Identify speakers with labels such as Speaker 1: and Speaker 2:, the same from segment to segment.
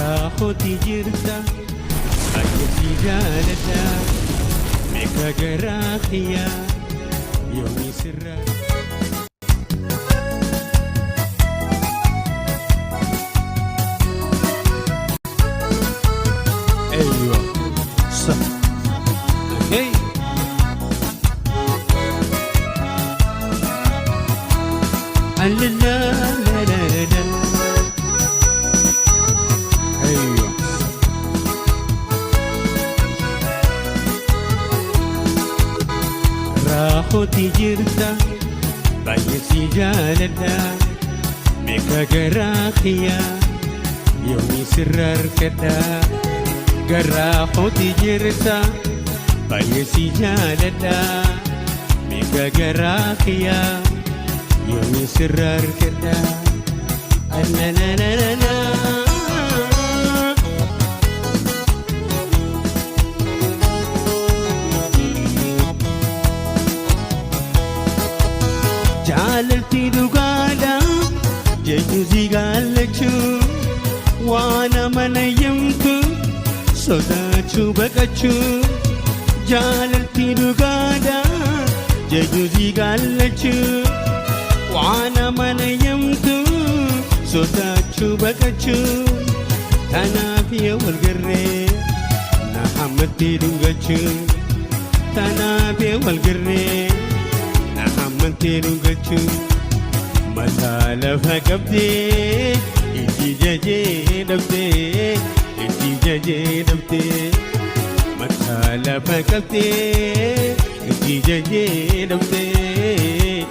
Speaker 1: Raaxooti jirta baay'ee jaaladha meeqa garaa kiyya yoomii sirraa. ايوه صح اوكي. لا لا لا لا لا. ايوه raaxooti jirta baay'ee si jaaladha meeqa garaa kiyya yoomii sirra harkadha garaa kooti jirta baay'ee si jaaladha meeqa garaa kiyya yoomii sirra harkadha la la la la la. Jaalalti dhugaadha jechuun si gaallachuu waan amanayyamtu sodaachuu baqachuu. Jaalalti dhugaadha jechuun si gaallachuu waan amanayyamtu sodaachuu baqachuu. Tanaaf yoo wal garree na hammatti dhungachuu, tanaaf yoo wal garree na hammatti dhungachuu. Mataa lafa qabdee itti jajee dhabdee, itti jajee dhabdee, mataa lafa qabdee itti jajee dhabdee.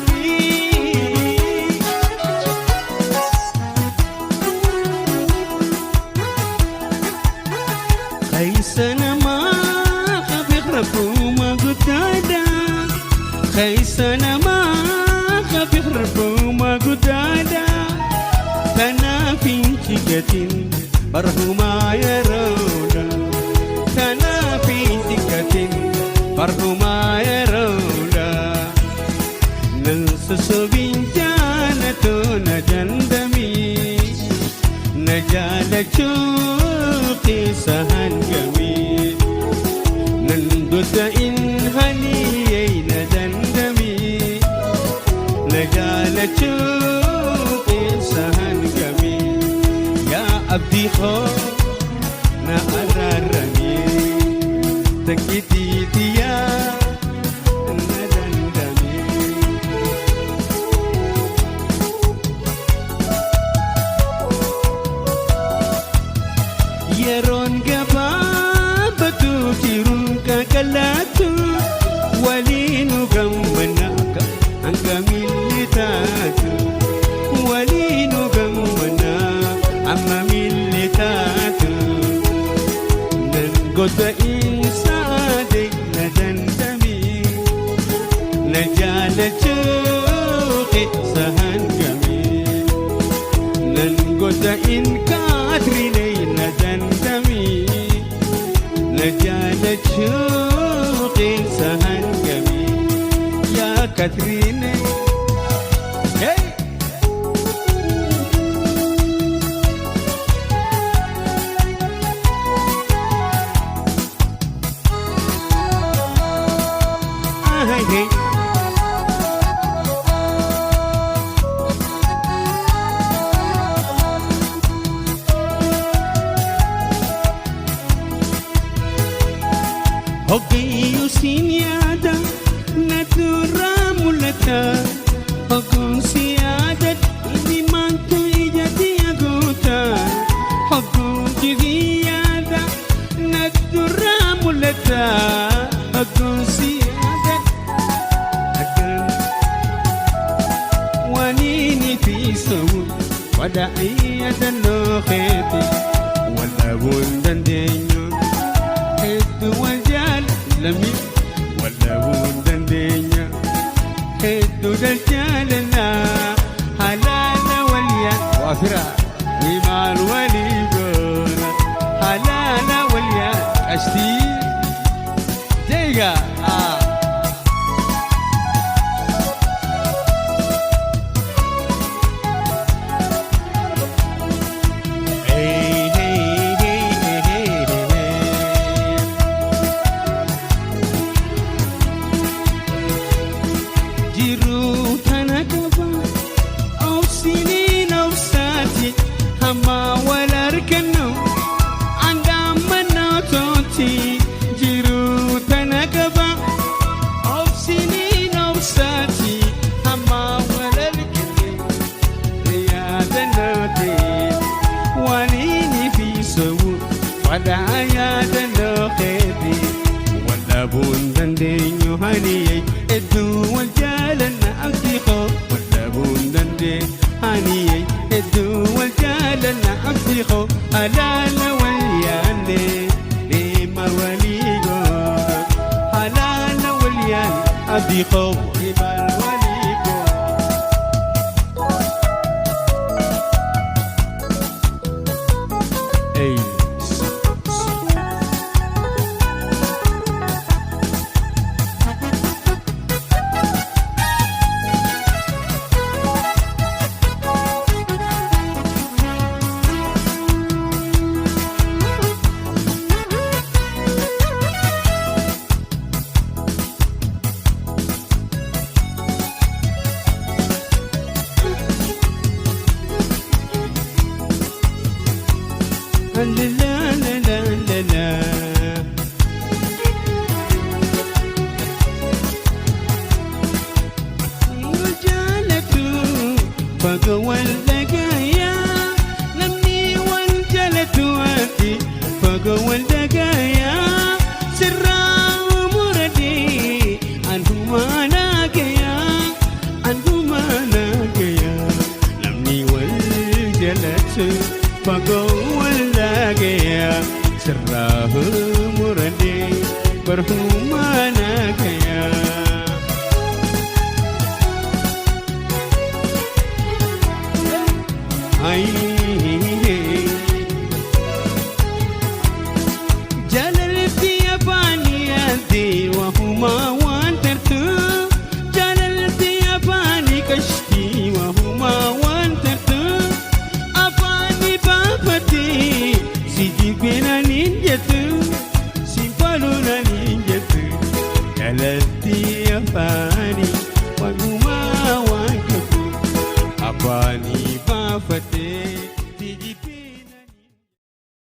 Speaker 1: Naarraarramii. Keessa namaa qabeef guddaadha. Keessa namaa qabeef guddaadha. Kanaaf hin cigatin barhumaa yeroodha. Kanaaf hin cigatin barhumaa yeroodha. Nan sosobiin jaalatu na dandamii. Na jaalachuu keessa hangamii. Nan gosa in haliyyee na dandamii. Na jaalachuu keessa hangamii. Yaa abdii koo na araaramii. Takkitiitiyaa na dandamii. Yeroon gabaabatu jiruun qaqallaatu waliin gammana hanga miilli taatu, waliin gammana amma miilli taatu. Nan gosa insaade na dandamii na jaalachuu keessa hangamii. Nan gosa in kaadrilee na dandamii na jaalachuu keessa hangamii yaa Katriine. Hey! Hey, hey. Hoggayyuu siin yaada na duraa mul'ata. Hoggoon si yaada dhimaantu ijatti agoota. Hoggoon si yaada na duraa mul'ata. Hoggoon si yaada. Wadaa'iyya nookeeti waldhabuun dandeenyu hedduu wal jaalalami waldhabuun dandeenya hedduu jaalala halaala waliyaa waafira imaan walii goona halaala waliyaa qashtii jeega. Hey, hey, hey, hey, hey, hey. Jiruu tana qaba obsiniin obsaati hamma wal argannu andaammannoo tooti. Jiruu tana qaba obsiniin obsaati hamma wal argannu yaadannoote waan inni fi sobu fadhaa yaadannoo keeti waldhabuun dandeenyu haniyee hedduu wal jaalanna abdii koo waldhabuun dandeenyu haniyee hedduu wal jaalanna abdii koo halaala wal yaanne deema walii goona halaala wal yaanne abdii koo himal walii goona. Hey. La la la la la. Jaalatu baga wal dhagaya namni wal jaalatu ati baga wal dhagaya sirraa muradee anuma naagaya anuma naagaya namni wal jaalatu baga wal dhagaya sirraa muradee barhuma naagaya. Ay, Jaalalti afaanii adii wahumaa waan tartu jaalalti afaanii qashtii wahumaa waan tartu afaanii baafatee si jibbinaan hin jettu si faaluunaan hin jettu jaalalti afaan.